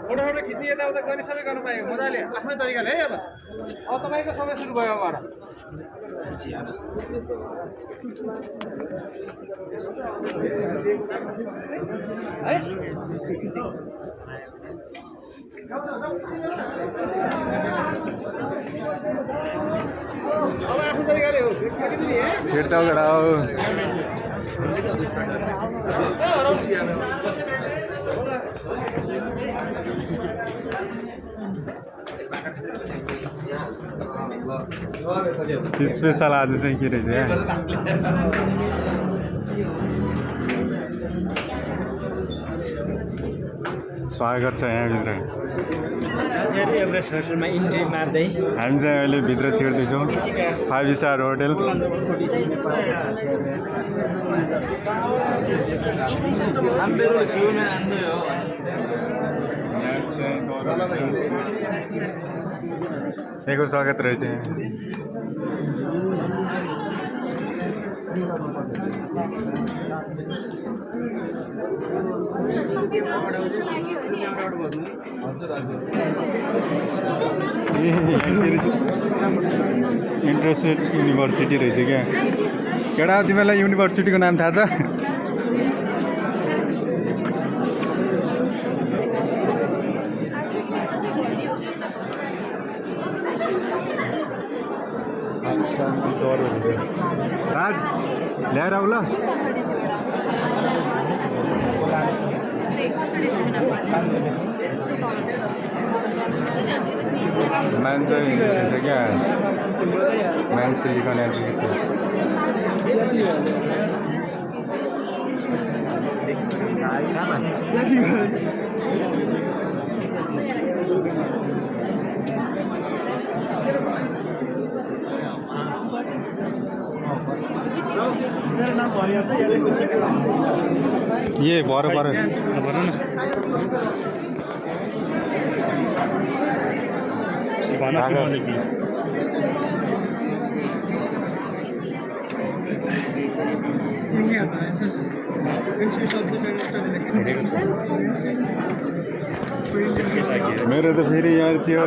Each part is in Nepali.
फोटो खिच्ने यताउता गर्ने सबै गर्नु पायो मजाले आफ्नै तरिकाले है। अब तपाईँको समय सुरु भयो अबबाट है। अब आफ्नो तरिकाले हो छिर्ता गराओ स्पेशल आज चाहिँ के रहेछ स्वागत छ यहाँभित्र एभरेस्ट होटलमा इन्ट्री मार्दै हामी चाहिँ अहिले भित्र छिर्दैछौँ 5 स्टार होटल। यहाँको स्वागत रहेछ इन्ट्रेस्टेड युनिभर्सिटी रहेछ क्या केटा। तिमीलाई युनिभर्सिटीको नाम थाहा छ? राज ल्याएर आऊ ल। मान्छे रहेछ क्या मान्छे लिखन एजुकेसन। ये पर मेरो त फेरि यहाँ थियो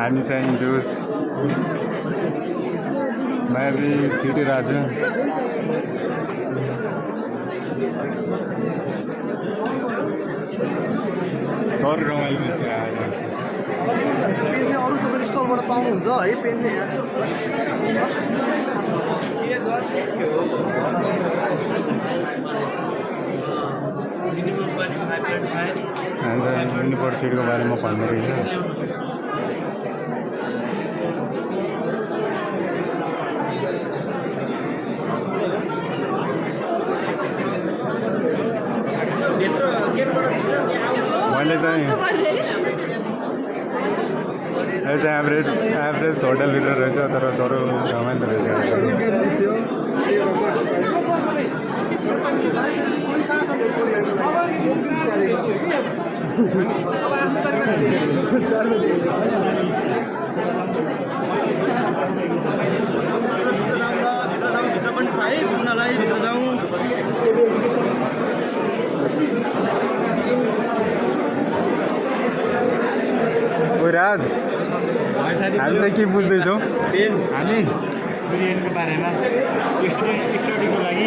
हामी चाहिँ जुस माथि छिटिरहेको छु। अरू रमाइलो मान्छे आएर पेन चाहिँ अरू तपाईँले स्टलबाट पाउनुहुन्छ है। पेन चाहिँ युनिभर्सिटीको बारेमा भन्नु रहेछ। मैले चाहिँ एभरेज होटलभित्र रहेछ तर रमाइलो रहेछ। भित्र पनि छ है बुझ्नलाई भित्र जाउँ। राज हामी चाहिँ के बुझ्दैछौँ? हामी बिरियानीको बारेमा स्टडीको लागि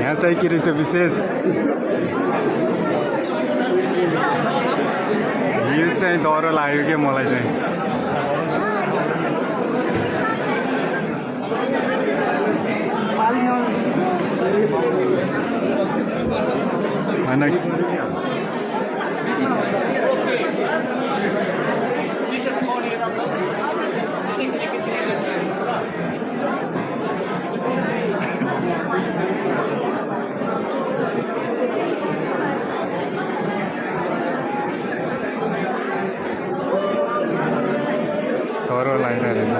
यहाँ चाहिँ के रहेछ विशेष यो चाहिँ डर लाग्यो क्या मलाई चाहिँ। थोरो लागिरहेको छ।